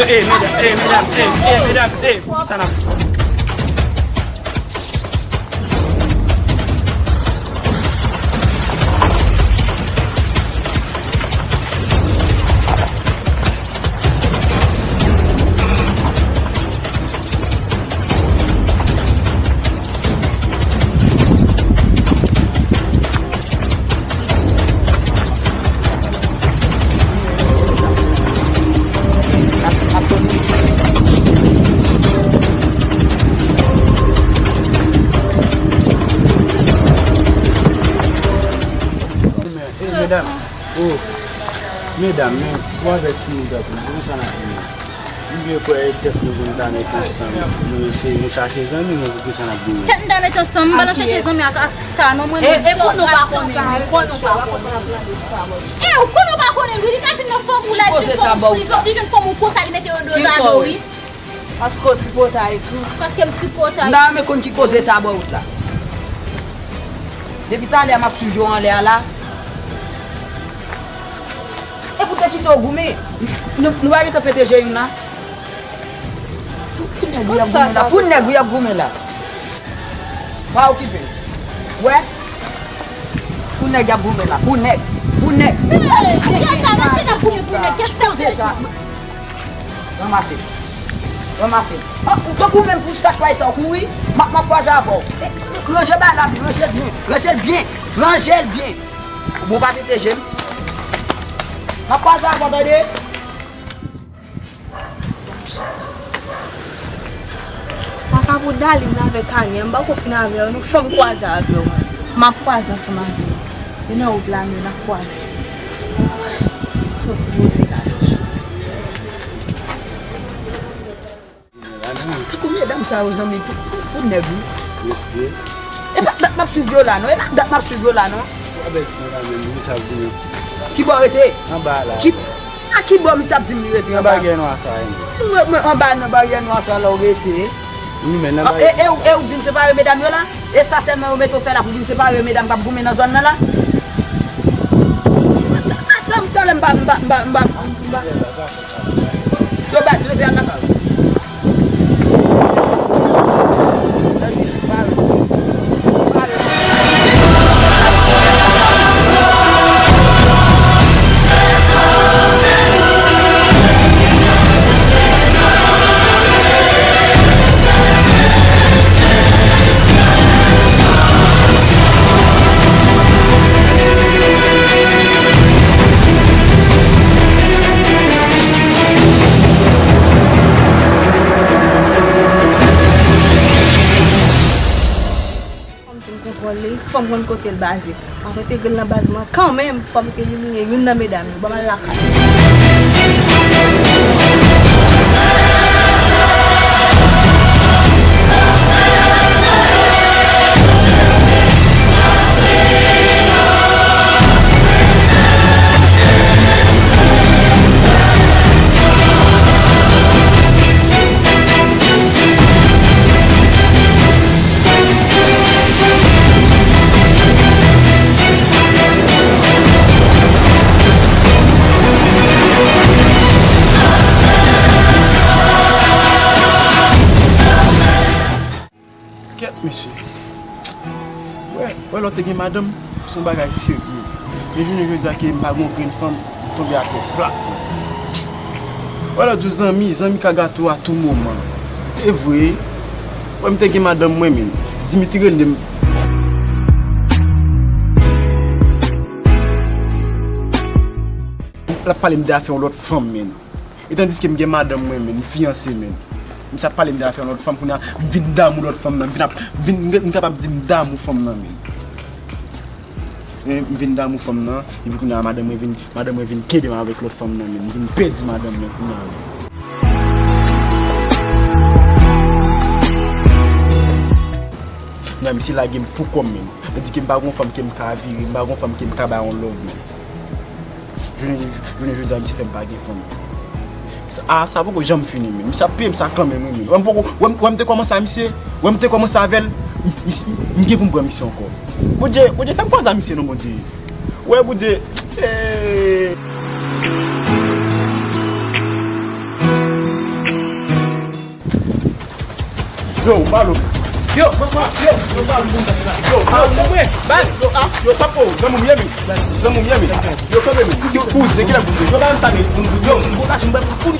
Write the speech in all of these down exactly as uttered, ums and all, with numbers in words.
Ey, medam, ey, medam, ey, ey, medam, ey, sa n ap Ey, medam, oh, medam, men, pou avèk timoun tankou nou, pou sa n ap goumen. M byen kwè e tèt nou pou n ta met ansanm. Nou eseye, nou chache zanmi nou, pou ki sa n ap goumen. Tèt nou ta met ansanm, m pa nan chache zanmi ak, ak sa, non, mwen menm. E, e konn ou pa konnen, wi, konn ou pa konnen. E, ou konn ou pa konnen, wi, li ka vin nan fanm ou la, li jwenn fanm, li jwenn fanm ou konsa, li mete yo do zado, wi. Paske w tripotay tou. Paske m tripotay. M ta renmen konn ki koze sa bò wout la. Depi talè a m ap swiv yo anlè a la. E pou te kite w goumen, nou, nou pa gentan pete je youn la. Pou, pou nèg ou y ap goumen la. Pou nèg ou y ap goumen la. Pa okipe. Wè? Pou nèg y ap goumen la. Pou nèg. Pou nèg. Kiyès sa? Mwen se n ap goumen pou nèg. Kiyès sa? Ranmase. Ranmase. An, ou tankou menm pou sa k pa sa w kouri, m ap, m ap kwaze avè w. E, e, ranje bagay la, ranje l byen, ranje l byen, ranje l byen. Bon, pa pete je m. M ap kwaze avè w, tande? Kaka pou Dalin avèk Anya, m pako fin avè yo, non, fò m kwaze avè yo. M ap kwaze ansanm avè yo. E nan wout la, men n ap kwaze. Fò ti poze la toujou. Tankou medam sa yo, zanmi, pou, pou, pou nèg, wi. Mesye. E pa dat m ap swiv yo la, non. E pa dat m ap swiv yo la, non. Ou pa bèl ti anba menm, misye ap di nou. Ki bò rete? Anba la. Ki, a ki bò misye ap di m li rete anba? Nan baryè nwa sa, wi. Mwen, mwen, anba nan baryè nwa sa la ou rete. Wi, men nan baryè nwa sa. E, e, e ou, e ou vin separe medam yo la? E sa sèlman yo mete w fè la pou vin separe medam k ap goumen nan zòn nan la? Talè m pa, m pa, m pa, m pa, m pa. Yo baz, leve al lakay ou. Lè jistis pare. Fò m vin kontwòle, fò m konn kote l baze. M ap entegre l nan baz mwen kanmenm, fò m elimine youn nan medam yo. Ban m al lakay. Kèt, mesye. Wè, wè lè w te gen madanm, se yon bagay serye. Men jounen jodi a ke m pa gen yon grenn fanm, m tonbe atè plat. Wè lè w di w zanmi, zanmi ka gate w a tou moman. E vre, wè m te gen madanm mwen menm. Dimitri rele m. L ap pale m de afè yon lòt fanm menm. E tandiske m gen madanm mwen menm, m fiyanse menm. Misye ap pale m de afè yon lòt fanm, kounye a m vin damou lòt fanm nan, m vin ap, m vin, m kapab di m damou fanm nan menm. E m vin damou fanm nan, epi kounye a madanm mwen vin, madanm mwen vin kenbe m avèk lòt fanm nan menm, m vin pèdi madanm mwen kounye a. Kounye a misye lage m pou kò m menm. Li di ke m pa gon fanm ke m ka vire, m pa gon fanm ke m ka ba yon lòt menm. Jounen, jounen jodi a, misye fè m pa gen fanm. Sa, a, sa poko janm fini, men. Misye ap peye m sa kanmenm, wi, men. Wè m poko, wè m, wè m te kòmanse a misye, wè m te kòmanse avè l, m, m, m gen pou m pran misye ankò. Bondye, Bondye fè m kwaze a misye, non, Bondye. Wè, Bondye, eh. Yo, balo. Yo, yo, yo, balo. Yo, balo. Yo, ah, yo, papo, zanmi m ye, men. Zanmi m ye, men. Yo, kanpe, men. Yo, kouzen, ki la kouzen? Yo, ba m sa, men. Yo, m pou lach, m ba pou.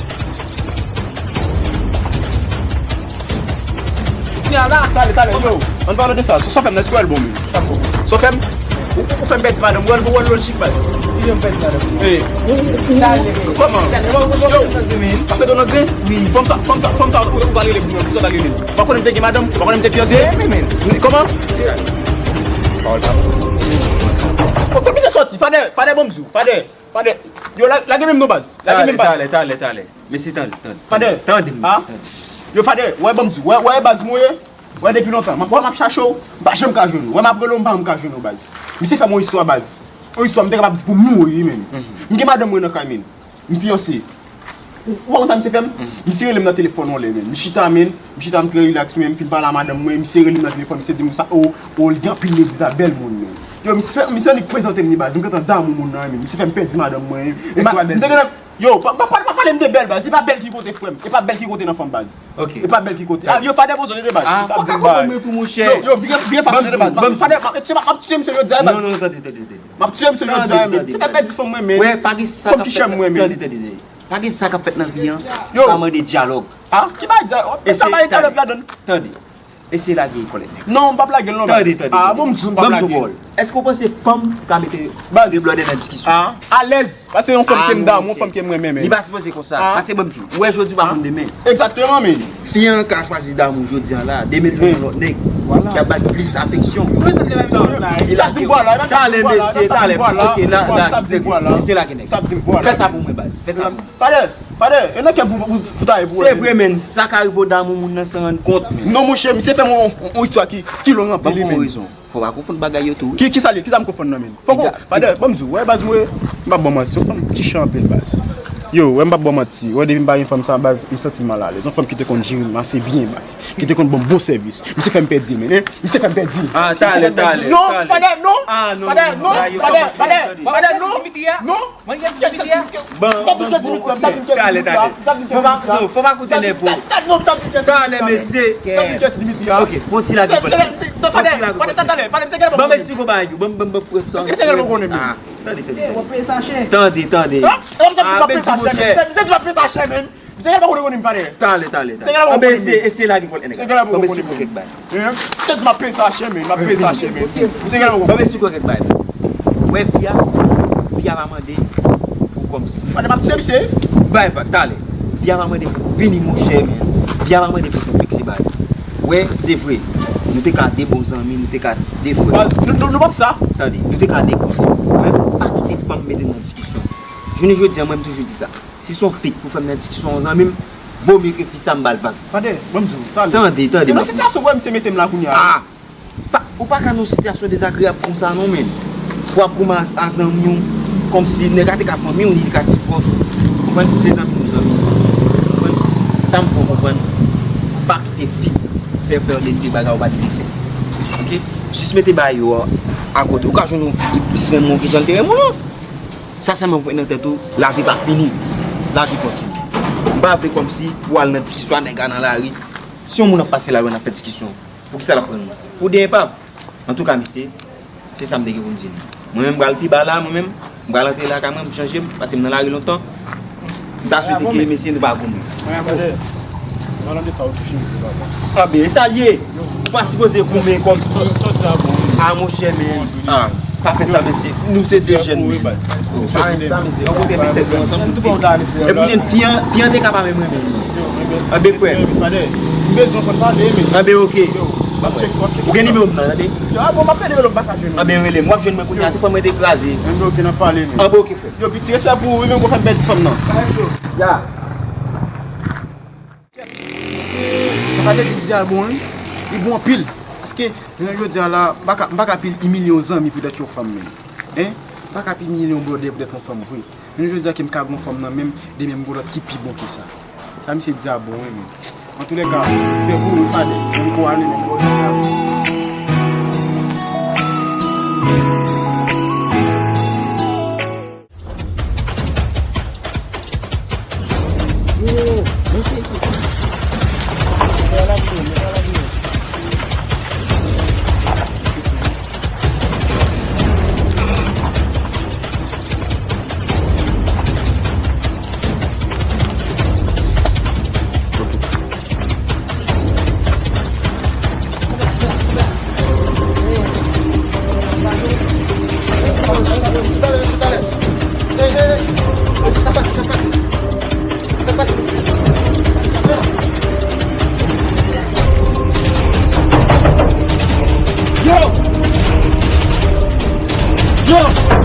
Talè, talè, yo. Ann pale de sa. Sa fè m nan, se kwè l bon, men. Sa fè m. Ou, ou, ou fè m pèdi madanm. Ou wè l, ou wè l lojik, baz. Ki jan m pèdi madanm? Eh, ou, ou, ou, kòman? Yo, pa mete w nan zen? Wi. Fanm sa, fanm sa, fanm sa, ou, ou ta rele pou mwen, ou ta rele. Ou pa konnen m te gen madanm, ou pa konnen m te fiyanse? Kòman? Pawòl pa bon. Kote misye soti? Fadè, fadè, bon, m di w, fadè, fadè. Yo, la, lage menm non, baz. Lage menm, baz. Talè, talè, talè. Mesye, tande, tande. Fadè. Tande, mesye, tande. Yo, fadè, wè, bon, m di w, wè, wè, baz, mwen ye. Wè, depi lontan, m ap, wè, m ap chache w, m pa janm ka jwenn ou. Wè, m ap rele w, m pa janm ka jwenn ou, baz. Misye fè m yon istwa, baz. Yon istwa, m te kapab di pou m mouri, wi, menm. M gen madanm mwen nan kay, menm. M fiyanse. Ou, ou pa konn sa misye fè m? Misye rele m nan telefòn yon lè, menm. M chita, menm. M chita, m trè rilaks, menm. M fin pale a madanm mwen. Misye rele m nan telefòn. Misye di m sa, o, o, li gen anpil medit a bèl moun, menm. Yo, misye, misye annik prezante m li, baz. M gentan damou moun nan, menm. Misye fè m pèdi madanm mwen. E ma, m te gentan Yo, pa, pa, pa, pa pale m de bèl, baz. E pa bèl ki konte, frè m. E pa bèl ki konte nan fanm, baz. Ok. E pa bèl ki konte. Ah, yo, fadè, poze de, baz. Ah, fok ap konprann mwen tou, monchè. Yo, yo, vire, vire fason de, baz. Fadè, m ap tiye, m ap tiye misye jodi a, baz. Non, non, tande, tande, tande. M ap tiye misye jodi a, men. Se fè pèdi fanm mwen, men. Wè, pa gen sa k ap fèt. Tande, tande, tande. Pa gen sa k ap fèt nan vi an ki pa mande dyalòg. Ah, ki bay dyalòg? E sa bay dyalòg ladan. Tande. Eseye lage kòlèt nèg. Non, m p ap lage l non, baz. Tande, tande, tande. Ah, bon, m di w m p ap lage l. Èske w panse fanm ka mete de blòdè nan diskisyon? Ah, alèz. Paske yon fanm ke m damou, yon fanm ke m renmen, men. Li pa sipoze konsa. Paske bon, m di w, ou wè jodi w pa konn demen. Egzakteman, men. Fi an ka chwazi damou jodi an la, demen l jwenn yon lòt nèg ki ap ba l plis afeksyon. Sa di vwala, talè, mesye, talè. Ok, la, la, eseye lage nèg. Fè sa pou mwen, baz. Fè sa pou mwen. Fadè, fadè, e nan kè pou, pou, pou ta ye pou wè. Se vre, men, sa ka rive w damou moun nan san rann kont, men. Non, monchè, misye fè m yon, yon, yon istwa ki, ki long anpil, men. Ban m fè yon rezon. Fò w pa konfonn bagay yo tou, wi. Ki, ki sa l ye? Ki sa m konfonn nan, men? Fòk ou, fadè, ban m di w, wè, baz, mwen, m p ap ba w manti, yon fanm ki chan anpil, baz. Yo, wè, m p ap ba w manti, wè, depi m pa gen fanm sa, baz, m santi m malalèz. Yon fanm ki te konn jere m ase byen, baz. Ki te konn ban m bon sèvis. Misye fè m pèdi, men, hein? Misye fè m pèdi. Ah, talè, talè, talè. Non, fadè, non. Ah, non, fadè, non, fadè, fadè, fadè, non. Non. Mwen gen Dimitri a. Ban, ban, ban, talè, talè. Fò pa, non, fò pa koute nenpò. Talè, mesye. Ok, fò ti lage kòlèt. Fò ti lage kòlèt. Ban m esplike w bagay yo. Ban m, ban m, ban m pran san. Ah, tande, tande, tande. Tande, tande. Ah, men di monchè. Talè, talè, talè. Anben, eseye, eseye lage kòlèt nèg la. Anben, eseye pran kèk bagay. Hein? Misye di m ap peye sa chè, men, m ap peye sa chè, men. Misye genlè poko konn. Ban m esplike w kèk bagay, baz. Wè, vi a, vi a pa mande pou kòmsi. Madanm ap tiye misye. Bay vag, talè. Vi a pa mande pou vini, monchè, men. Vi a pa mande pou konplekse bagay. Wè, se vre. Nou te ka de bon zanmi, nou te ka de frè. Nou, nou, nou p ap sa. Tande, nou te ka de bon zanmi. Men, pa kite fanm mete n nan diskisyon. Jounen jodi a, mwen, m toujou di sa. Si se yon fi k pou fè m nan diskisyon yon zanmi m, vomye ke fi sa m ba l vag. Fadè, ban m di w, talè. Tande, tande, m ap. E nan sitiyasyon w wè misye mete m la kounye a. Ah! Pa, ou pa ka nan yon sitiyasyon dezagreyab konsa non, men. Pou ap goumen a, a zanmi w, kòmsi nèg la te ka fanmi w, li te ka ti frè w. Konprann? Se zanmi nou zanmi. Konprann? Sa m fè w konprann. Pa kite fi fè, fè w de seri bagay ou pa t vle fè. Ok? Jis mete bagay yo akote. Ou ka jwenn yon fi ki plis renmen w ke jan l te renmen w lan. Sa sèlman pou met nan tèt ou, lavi pa fini. Lavi kontinye. M pa vle kòmsi pou al nan diskisyon a nèg la nan lari. Si yon moun ap pase lari, n ap fè diskisyon. Poukisa l ap pran nou? Pou de enpav. Antouka, mesye, se sa m te gen pou m di nou. Mwen menm, m pral pi ba la, mwen menm, m pral antre lakay mwen, m chanje m, paske m nan lari lontan. M ta swete ke mesye nou pa goumen. Anben, e sa l ye. Ou pa sipoze goumen kòmsi. Ah, monchè, men. Ah, pa fè sa, mesye. Nou se de jèn, men. Oh, pa fè sa, mesye. Rankontre met tèt nou ansanm pou nou fè. Epi, jen fi an, fi an te ka pa menm renmen nou. Anben, frè. Anben, ok. Ou gen nimewo m nan, tande? Anben, rele m. W ap jwenn mwen kounye a. Telefòn mwen te kraze. Anben, ok, frè. Yo, piti respè pou ou, wi, men ou fè m pèdi fanm nan. Ya. Sa pa te di di a bon, wi. Li bon anpil. Paske, jounen jodi a la, m pa ka, m pa ka pi imilye yon zanmi poutèt yon fanm, men. Hein? M pa ka pi imilye yon bwodè poutèt yon fanm vre. Jounen jodi a ke m ka gen yon fanm nan men m, demen m gen lòt ki pi bon ke sa. Sa misye di a bon, wi, men. Antoulèka, respè pou ou, Fadè. Menm kou ane, menm kou ane. Yo, mesye, mesye, mesye, mesye, Yo,